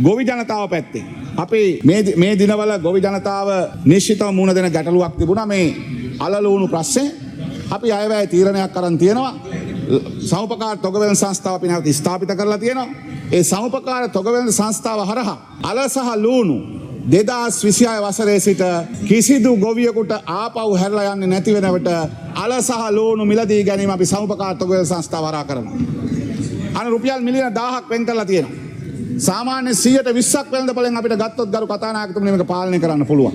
ගොවි ජනතාව පැත්තෙන් අපි මේ දිනවල ගොවි ජනතාව නිශ්චිතව මුහුණ දෙන ගැටලුවක් තිබුණා මේ අලලූණු ප්‍රශ්නේ. අපි අයවැය තීරණයක් අරන් තියෙනවා. සමුපකාර තොග වෙළඳ සංස්ථාව අපි නැවත ස්ථාපිත කරලා තියෙනවා. ඒ සමුපකාර තොග වෙළඳ සංස්ථාව හරහා අල සහ ලූණු 2026 වසරේ සිට කිසිදු ගොවියෙකුට ආපහු හැරලා යන්නේ නැති වෙනවට අල සහ ලූණු මිලදී ගැනීම අපි සමුපකාර තොග වෙළඳ සංස්ථාව හරහා කරනවා. අන රුපියල් මිලියන 1000ක් වෙන් කරලා තියෙනවා. සාමාන්‍ය 120ක් වෙළඳපොලෙන් අපිට ගත්තොත් ගරු කතානායකතුමනි, මේක පාලනය කරන්න පුළුවන්.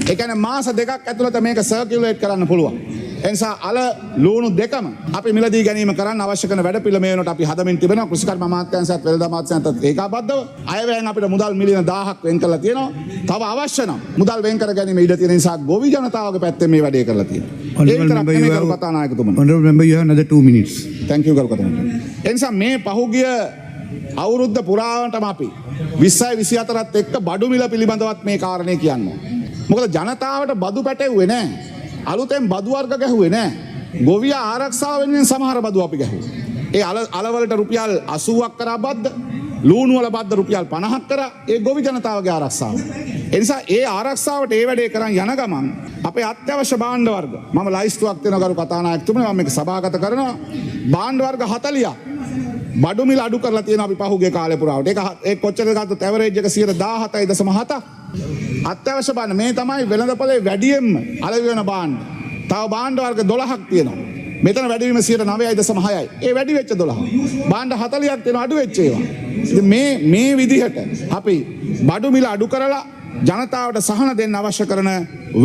ඒ කියන්නේ මාස 2ක් ඇතුළත මේක සර්කියුලේට් කරන්න පුළුවන්. ඒ නිසා අල ලූණු දෙකම අපි මිලදී ගැනීම කරන්න අවශ්‍ය කරන වැඩපිළිවෙල මේ වෙනකොට අපි හදමින් තිබෙනවා. කෘෂිකර්ම අමාත්‍යාංශයත් වෙළඳ අමාත්‍යාංශයත් ඒකාබද්ධව අයවැයෙන් අපිට මුදල් මිලියන 1000ක් වෙන් කරලා තියෙනවා. තව අවශ්‍ය නම් මුදල් වෙන් කර ගැනීම ඉඩ තියෙන නිසා ගොවි ජනතාවගේ පැත්තෙන් මේ වැඩේ කරලා තියෙනවා. ඒ විතරක් නෙමෙයි ගරු කතානායකතුමනි. Honorable member, you have another 2 minutes. Thank you, ගරු කතානායකතුමනි. ඒ නිසා මේ පහුගිය අවුරුද්ද පුරාවටම අපි 20යි 24ත් එක්ක බඩු මිල පිළිබඳවත් මේ කාරණේ කියන්න ඕන. මොකද ජනතාවට බදු පැටවුවේ නෑ. අලුතෙන් බදු වර්ග ගැහුවේ නෑ. ගොවියා ආරක්ෂාව වෙනුවෙන් සමහර බදු අපි ගැහුවා. ඒ අලවලට රුපියල් 80ක් කරා බද්ද, ලූණු වල බද්ද රුපියල් 50ක් කරා, ඒ ගොවි ජනතාවගේ ආරක්ෂාව. ඒ නිසා ඒ ආරක්ෂාවට ඒ වැඩේ කරන් යන ගමන් අපේ අත්‍යවශ්‍ය භාණ්ඩ වර්ග, මම ලයිස්තුවක් දෙනවා ගරු කතානායකතුමනි, මම මේක සභාගත කරනවා. භාණ්ඩ වර්ග 40ක් බඩු මිල අඩු කරලා තියෙනවා අපි පහුගිය කාලේ පුරාවට. ඒක ඒ කොච්චරද ගත්තොත් ඇවරේජ් එක 17.7ක්. අත්‍යවශ්‍ය භාණ්ඩ මේ තමයි වෙළඳපොලේ වැඩියෙන්ම අලෙවි වෙන භාණ්ඩ. තව භාණ්ඩ වර්ග 12ක් තියෙනවා. මෙතන වැඩිවීම 9.6යි. ඒ වැඩි වෙච්ච 12. භාණ්ඩ 40ක් තියෙනවා අඩු වෙච්ච ඒවා. ඉතින් මේ මේ විදිහට අපි බඩු මිල අඩු කරලා ජනතාවට සහන දෙන්න අවශ්‍ය කරන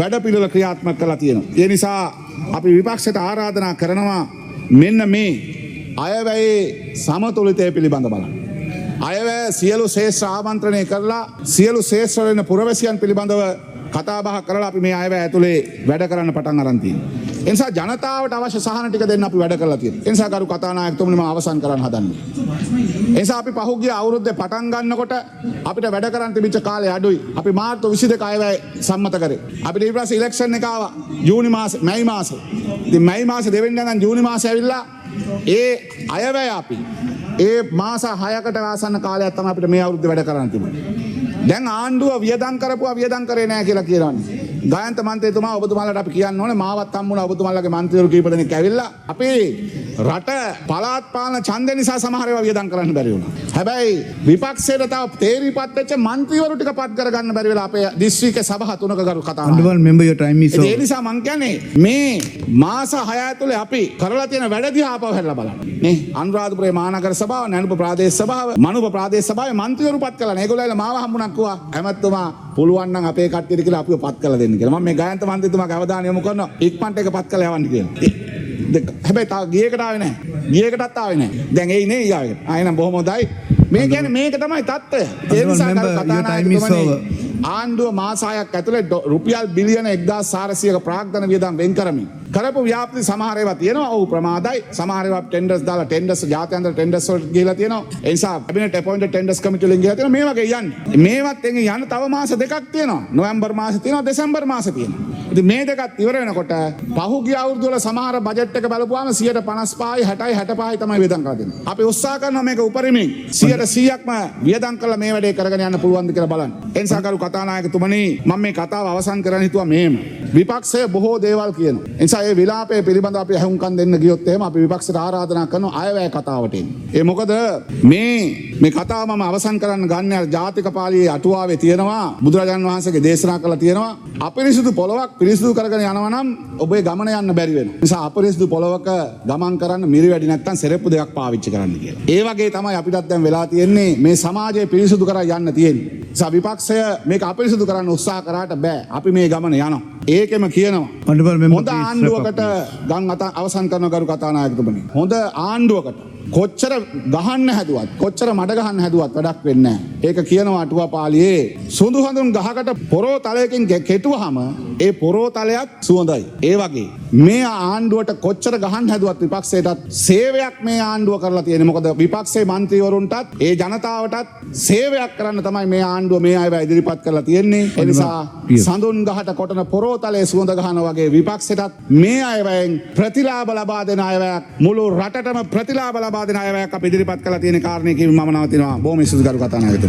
වැඩපිළිවෙල ක්‍රියාත්මක කරලා තියෙනවා. ඒ නිසා අපි විපක්ෂයට ආරාධනා කරනවා මෙන්න මේ අයවැයේ සමතුලිතය පිළිබඳ බලන්න. අයවැය සියලු ක්ෂේත්‍ර ආමන්ත්‍රණය කරලා සියලු ක්ෂේත්‍රවල ඉන්න පුරවැසියන් පිළිබඳව කතා බහ කරලා අපි මේ අයවැය ඇතුලේ වැඩ කරන්න පටන් අරන් තියෙනවා. ඒ නිසා ජනතාවට අවශ්‍ය සහන ටික දෙන්න අපි වැඩ කරලා තියෙනවා. ඒ නිසා ගරු කතානායකතුමනි, මම අවසන් කරන්න හදන්නේ. ඒ නිසා අපි පහුගිය අවුරුද්දේ පටන් ගන්නකොට අපිට වැඩ කරන්න තිබිච්ච කාලය අඩුයි. අපි මාර්තු 22 අයවැය සම්මත කරේ. අපිට ඊට පස්සේ ඉලෙක්ෂන් එක ආවා ජූනි මාසේ, මැයි මාසේ. ඉතින් මැයි මාසේ දෙවෙනිදා නම් ජූනි මාසේ ඇවිල්ලා ඒ අයවැය අපි ඒ මාස 6කට ආසන්න කාලයක් තමයි අපිට මේ අවුරුද්දේ වැඩ කරන්න තිබුණේ. දැන් ආණ්ඩුව වියදම් කරපුවා වියදම් කරේ නෑ කියලා කියනවනේ. ගයන්ත මන්ත්‍රීතුමා, ඔබතුමාලාට අපි කියන්න ඕනේ, මාවත් හම්බුණා ඔබතුමාලාගේ මන්ත්‍රීවරු කීප දෙනෙක් ඇවිල්ලා. අපි රට පළාත් පාලන ඡන්දය නිසා සමහර ඒවා වියදම් කරන්න බැරි වුණා. හැබැයි විපක්ෂයට තව තේරීපත් වෙච්ච මන්ත්‍රීවරු ටික පත් කරගන්න බැරි වෙලා අපේ දිස්ත්‍රික්ක සභා තුනක ගරු කතානායක. Honorable member, your time is ඉතින් ඒ over. නිසා මං කියන්නේ මේ මාස 6 ඇතුලේ අපි කරලා තියෙන වැඩ දිහා ආපහු හැරලා බලන්න. නේ අනුරාධපුරේ මහනගර සභාව, නැනුප ප්‍රාදේශ සභාව, මනුප ප්‍රාදේශ සභාවේ මන්ත්‍රීවරු පත් කළා නේ. ඒගොල්ලෝ ඇවිල්ලා මාව හම්බුණා, කිව්වා ඇමතුමා පුළුවන් නම් අපේ කට්ටියට කියලා අපිව පත් කරලා දෙන්න කියලා. මම මේ ගයන්ත මන්ත්‍රීතුමාගේ අවධානය යොමු කරනවා ඉක්මනට ඒක පත් කරලා යවන්න කියලා. හැබැයි තා ගියකට ආවේ නැහැ. ගියකටත් ආවේ නැහැ. දැන් එයි නේ ඊගාවකට. ආ එහෙනම් බොහොම හොඳයි. මේ කියන්නේ මේක තමයි තත්ත්වය. ඒ නිසා Honorable member, your time is කතානායකතුමනි, over. ආණ්ඩුව මාස 6ක් ඇතුලේ රුපියල් බිලියන 1400ක ප්‍රාග්ධන වියදම් වෙන් කරමින් කරපු ව්‍යාපෘති සමහර ඒවා තියෙනවා. ඔව්, ප්‍රමාදයි. සමහර ඒවා ටෙන්ඩර්ස් දාලා ටෙන්ඩර්ස් ජාත්‍යන්තර ටෙන්ඩර්ස් වලට ගිහිලා තියෙනවා. ඒ නිසා කැබිනට් ඇපොයින්ටඩ් ටෙන්ඩර්ස් කමිටි වලින් ගිහිලා තියෙනවා. මේ වගේ යන්නේ. මේවත් එංග යන්න තව මාස 2ක් තියෙනවා. නොවැම්බර් මාසෙ තියෙනවා, දෙසැම්බර් මාසෙ තියෙනවා. ඉතින් මේ දෙකත් ඉවර වෙනකොට පහුගිය අවුරුදු වල සමහර බජට් එක බලපුවාම 155යි 60යි 65යි තමයි වියදම් කරලා දෙන්නේ. අපි උත්සාහ කරනවා මේක උපරිමයෙන් 100%ක්ම වියදම් කරලා මේ වැඩේ කරගෙන යන්න පුළුවන්ද කියලා බලන්න. ඒ නිසා ගරු කතානායකතුමනි, මම මේ කතාව අවසන් කරන්න හිතුවා මෙහෙම. විපක්ෂය බොහෝ දේවල් කියනවා. ඒ නිසා ඒ විලාපය පිළිබඳව අපි ඇහුම්කන් දෙන්න ගියොත් එහෙම අපි විපක්ෂයට ආරාධනා කරනවා අයවැය කතාවට එන්න. ඒ මොකද මේ මේ කතාව මම අවසන් කරන්න ගන්න අර ජාතක පාළියේ අටුවාවේ තියෙනවා, බුදුරජාණන් වහන්සේගේ දේශනා කරලා තියෙනවා, අපිරිසිදු පොළොවක් පිරිසිදු කරගෙන යනවා නම් ඔබේ ගමන යන්න බැරි වෙනවා. නිසා අපිරිසිදු පොළොවක ගමන් කරන්න මිරි වැඩි නැත්තම් සෙරෙප්පු දෙකක් පාවිච්චි කරන්න කියලා. ඒ වගේ තමයි අපිටත් දැන් වෙලා තියෙන්නේ, මේ සමාජය පිරිසිදු කරා යන්න තියෙන්නේ. නිසා විපක්ෂය මේක අපිරිසිදු කරන්න උත්සාහ කරාට බෑ. අපි මේ ගමන යනවා. ඒකෙම කියනවා. Honorable member, හොඳ please wrap up, ආණ්ඩුවකට please. ගම් අත අවසන් කරන ගරු කතානායකතුමනි. හොඳ ආණ්ඩුවකට කොච්චර ගහන්න හැදුවත්, කොච්චර මඩ ගහන්න හැදුවත් වැඩක් වෙන්නේ නැහැ. ඒක කියනවා අටුවා පාළියේ, සුදු හඳුන් ගහකට පොරෝ තලයකින් කෙටුවහම ඒ පොරෝ තලයත් සුවඳයි. ඒ වගේ මේ ආණ්ඩුවට කොච්චර ගහන්න හැදුවත් විපක්ෂයටත් සේවයක් මේ ආණ්ඩුව කරලා තියෙන්නේ. මොකද විපක්ෂයේ මන්ත්‍රීවරුන්ටත් ඒ ජනතාවටත් සේවයක් කරන්න තමයි මේ ආණ්ඩුව මේ අයව ඉදිරිපත් කරලා තියෙන්නේ. ඒ නිසා සඳුන් ගහට කොටන පොරෝතලයේ සුවඳ ගහන වගේ විපක්ෂයටත් මේ අයවැයෙන් ප්‍රතිලාභ ලබා දෙන අයවැයක්, මුළු රටටම ප්‍රතිලාභ ලබා දෙන අයවැයක් අපි ඉදිරිපත් කරලා තියෙන කාරණේ කියමින් මම නවතිනවා. බොහොම ස්තුතියි ගරු කතානායකතුමනි.